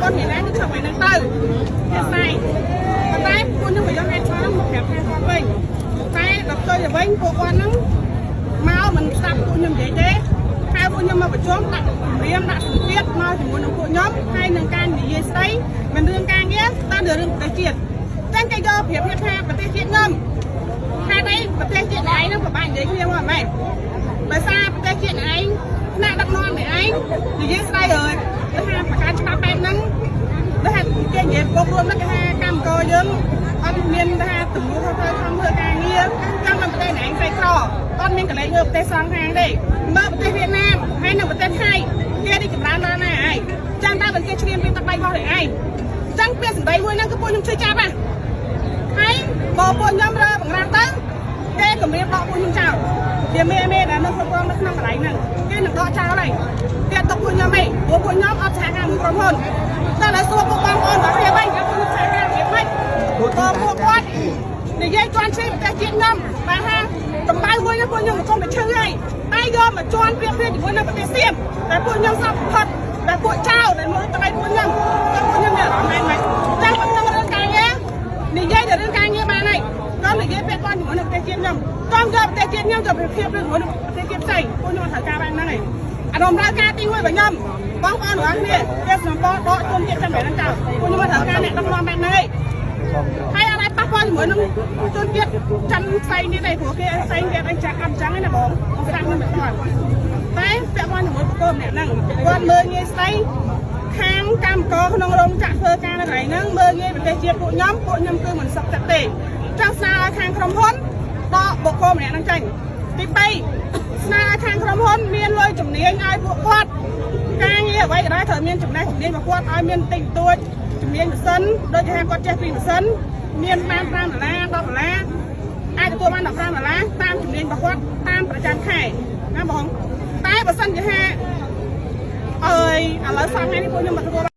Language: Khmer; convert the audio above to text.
គាត់មានណាគឺឈប់ឲ្យនឹងទៅជាស្ដីប៉ុន្តែពួកខ្ញុំក៏យកហេតុផលមកប្រាប់ខាងគាត់វិញតែដល់ទៅទៅវិញពួកគាត់ហ្នឹងមកមិនស្ដាប់ពួកខ្ញុំនិយាយទេហៅពួកខ្ញុំមកប្រជុំដាក់គម្រាមដាក់សម្ពាធមកជាមួយនឹងពួកខ្ញុំហើយនឹងការនិយាយស្ដីមិនរឿងការងារតែរឿងប្រទេសជាតិចឹងគេយកប្រៀបធៀបថាប្រទេសជាតិខ្ញុំហេតុអីប្រទេសជាតិឯងហ្នឹងពិបាកនិយាយគ្នាមកម៉េចដោយសារប្រទេសជាតិឯងថ្នាក់ដឹកនាំឯងនិយាយស្ដីហើយគេថាប្រកាន់ច្បាប់បែបហ្នឹង ដែលថាគេនិយាយពុករួមហ្នឹងគេថាកម្មករយើងអត់មានថាទំនួលខុសត្រូវខំធ្វើការងារចង់នៅប្រទេសឯងក្រីក្រអត់មានកន្លែងមើលប្រទេសសងខាងទេមើលប្រទេសវៀតណាមហើយនៅប្រទេសថៃគេរីកចម្រើនដល់ណាហើយចាំតែបើគេឈ្លានពានទឹកដីរបស់ឯងចឹងពាក្យសម្ដីមួយហ្នឹងគឺពួកខ្ញុំជួយចាប់ណាហើយបើពួកខ្ញុំរើបង្រាស់ទៅគេគម្រាមដកពួកខ្ញុំចោលជាមេមេដែលនៅគ្រប់គ្រងនៅក្នុងកន្លែងហ្នឹងគេនឹងដកចោលហើយគេຕົកពួកខ្ញុំឯងព្រោះពួកខ្ញុំអត់សហការមួយក្រុមហ៊ុនតែដល់សួរពួកបងប្អូនរបស់គ្នាវិញគេពួកសហការរបៀបម៉េចពួកពួកគាត់និយាយជន់ឈ្លីប្រទេសជាតិខ្ញុំបាទថាកម្ដៅមួយនេះពួកខ្ញុំកំពុងតែឈឺហើយតែយកមកជន់ប្រៀបធៀបជាមួយនឹងប្រទេសសៀមតែពួកខ្ញុំសពផុតតែពួកចៅដែលមកថ្ងៃពួកខ្ញុំតែពួកខ្ញុំមានអារម្មណ៍ម៉េចម៉េចតែពួកខ្ញុំរឿងការងារនិយាយតែរឿងការងារបានហើយក៏និយាយពាក់ព័ន្ធជាមួយនឹងប្រទេសជាតិខ្ញុំកុំយកប្រទេសជាតិខ្ញុំទៅប្រៀបធៀបជាមួយនឹងប្រទេសជាតិផ្សេងពួកខ្ញុំអត់ត្រូវការបែបហ្នឹងឯងអារម្មណ៍ត្រូវការទីមួយរបស់ខ្ញុំបងប្អូនទាំងអស់គ្នាគេសំបដកជនជាតិចាំបែបហ្នឹងចោលពួកខ្ញុំអត់ត្រូវការអ្នកដឹកនាំបែបហ្នឹងឯងហើយអត់អាចប៉ះពាល់ជាមួយនឹងជនជាតិចិនផ្សេងទៀតទេព្រោះគេផ្សេងគេអត់ចាក់អត់ចឹងឯណាបងស្ដាប់ខ្ញុំមិនទាន់តែពាក់ព័ន្ធជាមួយបុគ្គលម្នាក់ហ្នឹងគាត់មើលងាយស្ដីខាងកម្មករក្នុងរោងចក្រធ្វើការនៅកន្លែងហ្នឹងមើលងាយប្រទេសជាតិពួកខ្ញុំពួកខ្ញុំគឺមិនសុខចិត្តទេចង់ស្នើឲ្យខាងក្រុមហ៊ុនដកបុគ្គលម្នាក់ហ្នឹងចេញទី2ស្នើឲ្យខាងក្រុមហ៊ុនមានលុយជំនាញឲ្យពួកគាត់ការងារអ្វីក៏ដោយត្រូវមានចំណេះជំនាញរបស់គាត់ឲ្យមានតិចតួចជំនាញម៉ាស៊ីនដូចជាថាគាត់ចេះពីម៉ាស៊ីនមានបាន5ដុល្លារ10ដុល្លារអាចទទួលបាន15ដុល្លារតាមជំនាញរបស់គាត់តាមប្រចាំខែណាបងតែបើសិនជាថាអើយឥឡូវសប្តាហ៍នេះពួកខ្ញុំមកទទួល